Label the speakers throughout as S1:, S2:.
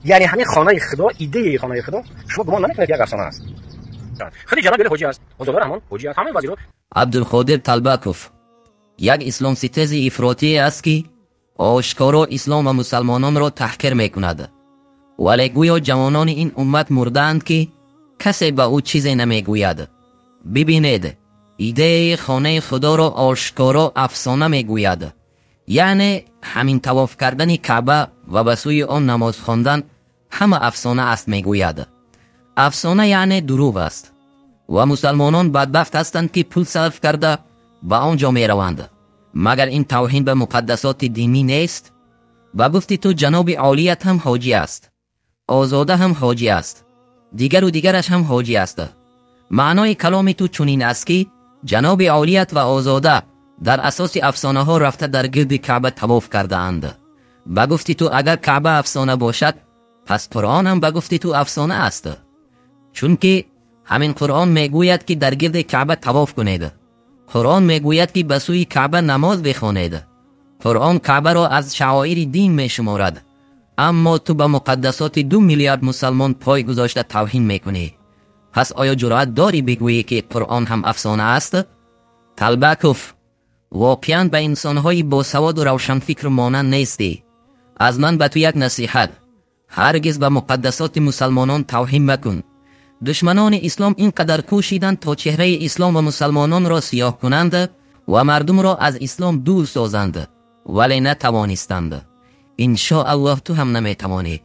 S1: Яъне ҳамин хонаи Худо, идеяи хонаи Худо, шумо гумон намекунед, як афсона аст. Худи ҷаноби олӣ ҳоҷӣ аст, Озода Раҳмон ҳоҷӣ аст, ҳамаи вазирҳо.
S2: Абдулқодир Талбаков як исломситези ифротие аст, ки ошкоро ислом ва мусалмононро таҳқир мекунад. Вале гӯё ҷавонони ин уммат мурдаанд, ки касе ба ӯ чизе намегӯяд. Бибинед, идеяи хонаи Худоро ошкоро афсона мегӯяд. Яъне ҳамин тавоф кардани Каъба ва ба сӯи он намоз хондан ҳама афсона аст, мегӯяд. Афсона яъне дурӯғ аст. Ва мусалмонон бадбахт ҳастанд, ки пул сарф карда ба он ҷо мераванд. Магар ин тавҳин ба муқаддасоти динӣ нест? Ба гуфти ту, ҷаноби олият ҳам ҳоҷӣ аст, Озода ҳам ҳоҷӣ аст, дигару дигараш ҳам ҳоҷӣ аст. Маънои каломи ту чунин аст, ки ҷаноби олият ва Озода дар асоси афсонаҳо рафта дар гирди Каъба тавоф кардаанд. Ба гуфти ту, агар Каъба афсона бошад, пас Қуръон ҳам ба гуфти ту афсона аст, чунки ҳамин Қуръон мегӯяд, ки дар гирди Каъба тавоф кунед. Қуръон мегӯяд, ки ба сӯи Каъба намоз бихонед. Қуръон Каъбаро аз шаоири дин мешуморад, аммо ту ба муқаддасоти 2 миллиард мусалмон пой гузошта тавҳин мекунӣ. Пас оё ҷуръат дорӣ бигӯӣ, ки Қуръон ҳам афсона аст? Талбаков, воқеан ба инсонҳои босаводу равшанфикру монанд нестӣ. Аз ман ба ту як насиҳат: ҳаргиз ба муқаддасоти мусалмонон тавҳин макун. Душманони ислом ин қадар кӯшиданд, то чеҳраи ислом ва мусалмононро сиёҳ кунанд ва мардумро аз ислом дур созанд, вале натавонистанд. Иншоаллоҳ, ту ҳам наметавонӣ,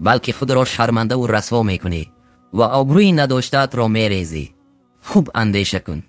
S2: балки худро шармандаву расво мекунӣ ва обрӯи надоштаатро мерезӣ. Хуб андеша кун.